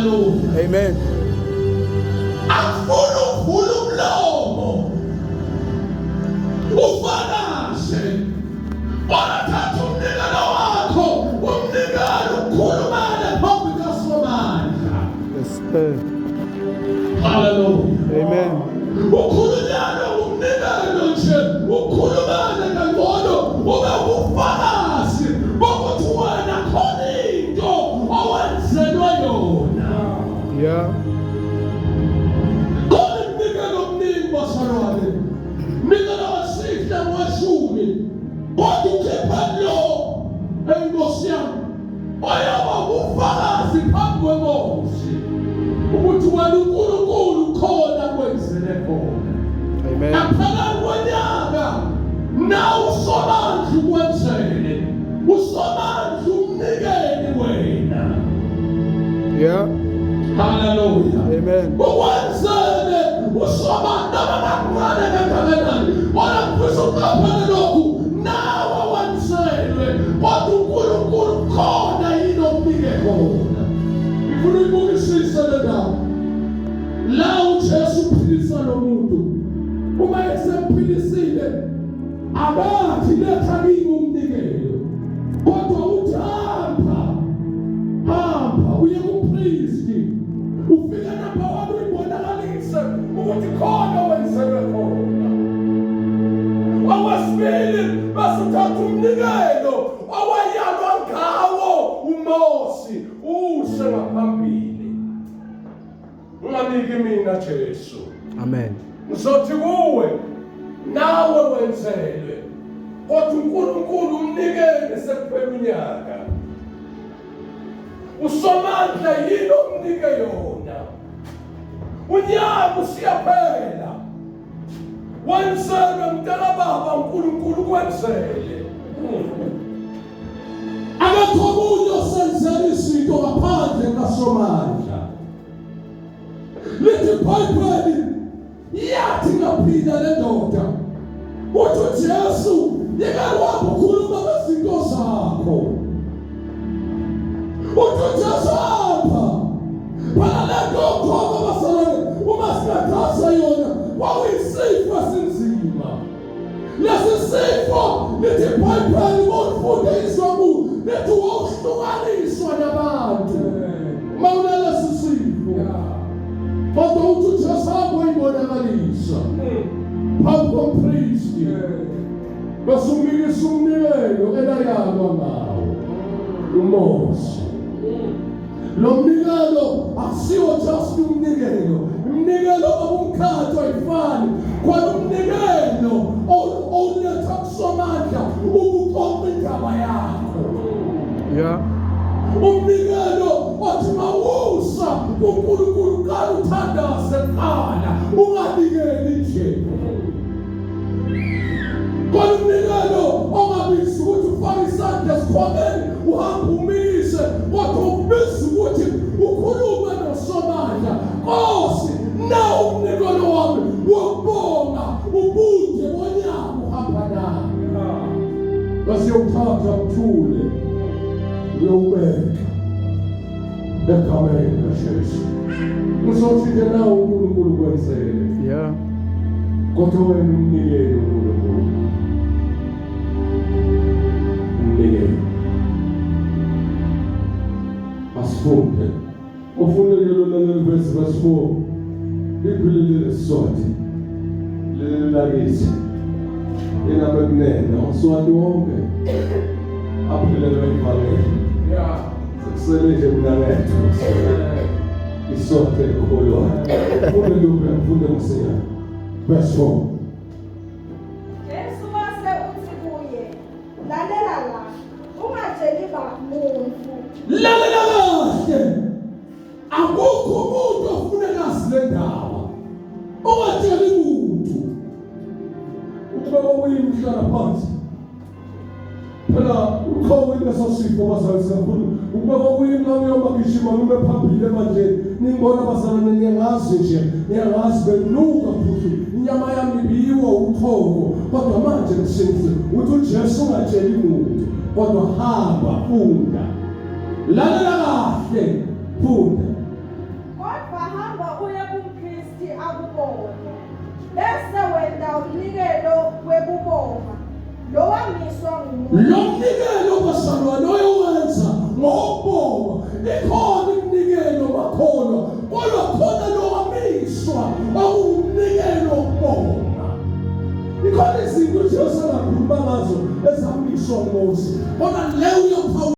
Hallelujah. Amen. Akufuni ukuvula umlomo. Ufakaze. Kodwa thatha umnikelo wakho, umnikelo ukhulumane phambi kaSomandla. Yes, sir. Hallelujah. Amen. Ukhulunyana umnikelo nje, ukhulumane kangcono ube ubufakazi bokuthi wena khona into owenzelwe yona. Yeah. Khona iminikelo omningi bazalwane. Mnikelo wesihle weshumi. Kodwa ukhipha lo enkosi yami oyoba ubufakazi phambi kwenkosi ukuthi wena uNkulunkulu khona kwenzele khona. Amen. Ekupheleni konyaka nawe uSomandla ukwenzele. USomandla umnikeli wena. Yeah. Hallelujah. Amen. Ukwenzele uSomandla noma kancane kangakanani. Kodwa ngifisa uqaphele lokhu nawe wenzelwe kodwa uNkulunkulu khona yini okunike khona. Ngifuna uyibukisise le ndaba. La uJesu uphilisa lo muntu. Uma esemphilisile akathi letha kimi umnikelo. Kodwa uthi hamba hamba uye kumpristi ufike lapha wami uyibonakalise ukuthi khona wenzelwe khona. Okwesibili bese uthatha umnikelo owayalwa ngawo uMose use ngaphambili. Unganiki mina Jesu. Amen. Ngizothi kuwe nawe wenzelwe kodwa uNkulunkulu umnikele sekuphela unyaka. USomandla yini omnike yona? Unyaka usiyaphela. Wenzelwe mntakababa uNkulunkulu kwenzele. Akekho omunye osenzela izinto ngaphandle kaSomandla. Lithi iBhayibheli yathi ngaphila le ndoda. Uthi uJesu yeka kwakho ukhuluma ngezinto zakho. Uthi uJesu apha phela le nto okhokho bazalwane uma singathatha yona kwakuyisifo esinzima. Lesi sifo lithi iBhayibheli uma ulifunda izwi lithi wawuhlukaniswa nabantu uma unalesi sifo. Kodwa uthi uJesu hamba uyibonakalisa phambi kompristi bese umikisa umnikelo elayalwa ngawo uMose. Lo mnikelo akusiwo just umnikelo, umnikelo obumkhathi ayifani. Khona umnikelo owuletha kuSomandla ukuxoxa indaba yakho. Yeah. Umnikelo othi mawusa kuNkulunkulu qala uthandaze kuqala unganikeli nje. Khona umnikelo ongabizi ukuthi ufake isandla esikhwameni uhambe umikise kodwa ukubiza ukuthi ukhulume noSomandla. Nkosi, nawu umnikelo wami wokubonga ubude bonyaka uhamba nami. Bese uyawuthatha uthule uyowubeka egameni likaJesu. Uzothi ke nawe uNkulunkulu kwenzele. Yeah. Kodwa wena umnikele uNkulunkulu. Umnikele. Asifunde. Ufunde ke lona leli verse verse 4. Liphilile leSiswati. Leli lakithi. Ingabe kunene uSwati wonke aphelelwe ivangeli. Yeah. Sekusele nje mina ngedwa. Isonto elikholwayo. Funde lokhu ngifunde msinya. Verse 4. Jesu wase uthi kuye, lalela la, ungatsheli ba muntu. Lalela kahle. Akukho umuntu ofuneka azi le ndaba. Ungatsheli muntu. Ukuba kwakuyini uhlala phansi. Phela uqhawe leso sifo bazalwane kakhulu. Ukuba kwakuyini la ngiyoma gijima ngime phambili ebandleni. Ningibona bazalwane niyangazi nje. Niyangazi benuka futhi inyama yami ibiwa uchoko. Kodwa manje ngisindisiwe. Uthi uJesu ungatsheli muntu. Kodwa hamba funda. Lalela kahle funda. Lo mnikelo bazalwane oyowenza ngokubonga, ikhona iminikelo makholwa, kodwa khona lo wamiswa okuwumnikelo wokubonga. Ikhona izinto uJesu angakhuluma ngazo ezamiswa nguMose, kodwa le uyophawula.